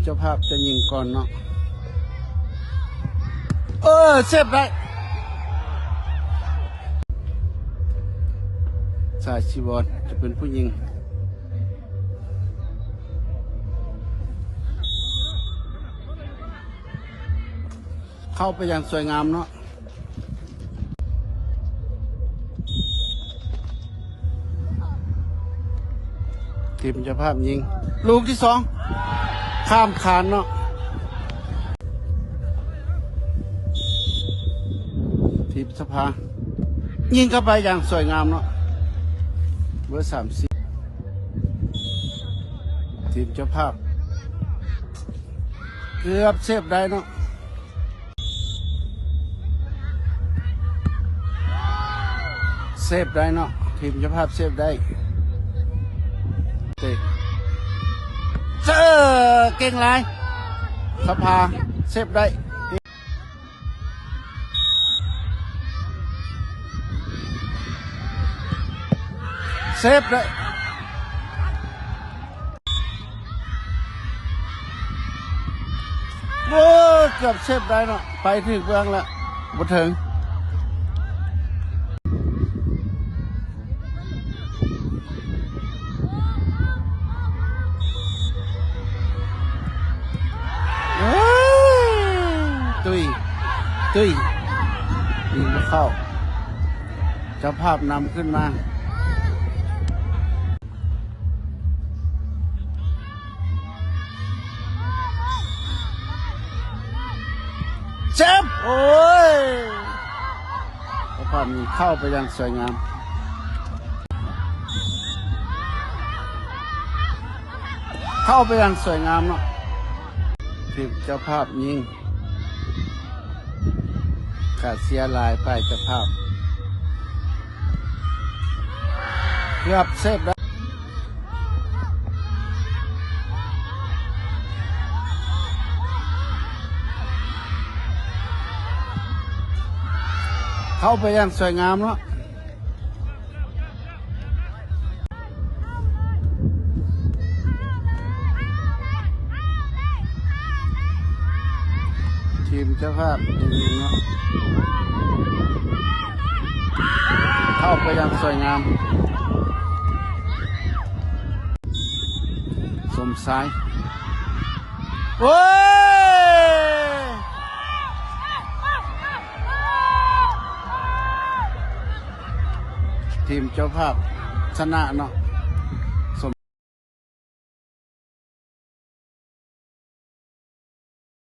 ເຈົ້າພາບຈະຍິງກ່ອນເນາະ. ເອີ ເຊບໄດ້. ສາຍສີວອນຈະເປັນຜູ້ຍິງ. ເຂົ້າໄປຢ່າງສວຍງາມເນາະ. ທີມເຈົ້າພາບຍິງລູກທີສອງ ຂ້າມຄານເນາະ. ທີມສະພາຍິງເຂົ້າໄປຢ່າງສວຍງາມເນາະ ເບີສາມສິບ. ທີມເຈົ້າພາບເກືອບເຊບໄດ້ເນາະ. ເຊບໄດ້ເນາະ ທີມເຈົ້າພາບເຊບໄດ້. ເຕະ ເອີ ເກັ່ງຫຼາຍ ສະພາເຊບໄດ້. ເຊບໄດ້. ໂອ້ ເກືອບເຊບໄດ້ເນາະ ໄປຖືກເບື້ອງແລ້ວ ບໍ່ເຖິງ. ເອີ ຕຸ້ຍ ຕຸ້ຍ ຍິງບໍ່ເຂົ້າ. ເຈົ້າພາບນຳຂຶ້ນມາ. ເຈັບ ໂອ້ຍ ເຈົ້າພາບຍິງເຂົ້າໄປຢ່າງສວຍງາມ ເຂົ້າໄປຢ່າງສວຍງາມເນາະ. ຖືກເຈົ້າພາບຍິງ. ກະເສຍຫຼາຍໄປເຈົ້າພາບ ເກືອບເຊບໄດ້ ເຂົ້າໄປຢ່າງສວຍງາມເນາະ. ທີມເຈົ້າພາບເນາະ ເຂົ້າໄປຢ່າງສວຍງາມ. ສົມຊາຍ ໂອ້ຍ ທີມເຈົ້າພາບຊະນະເນາະ.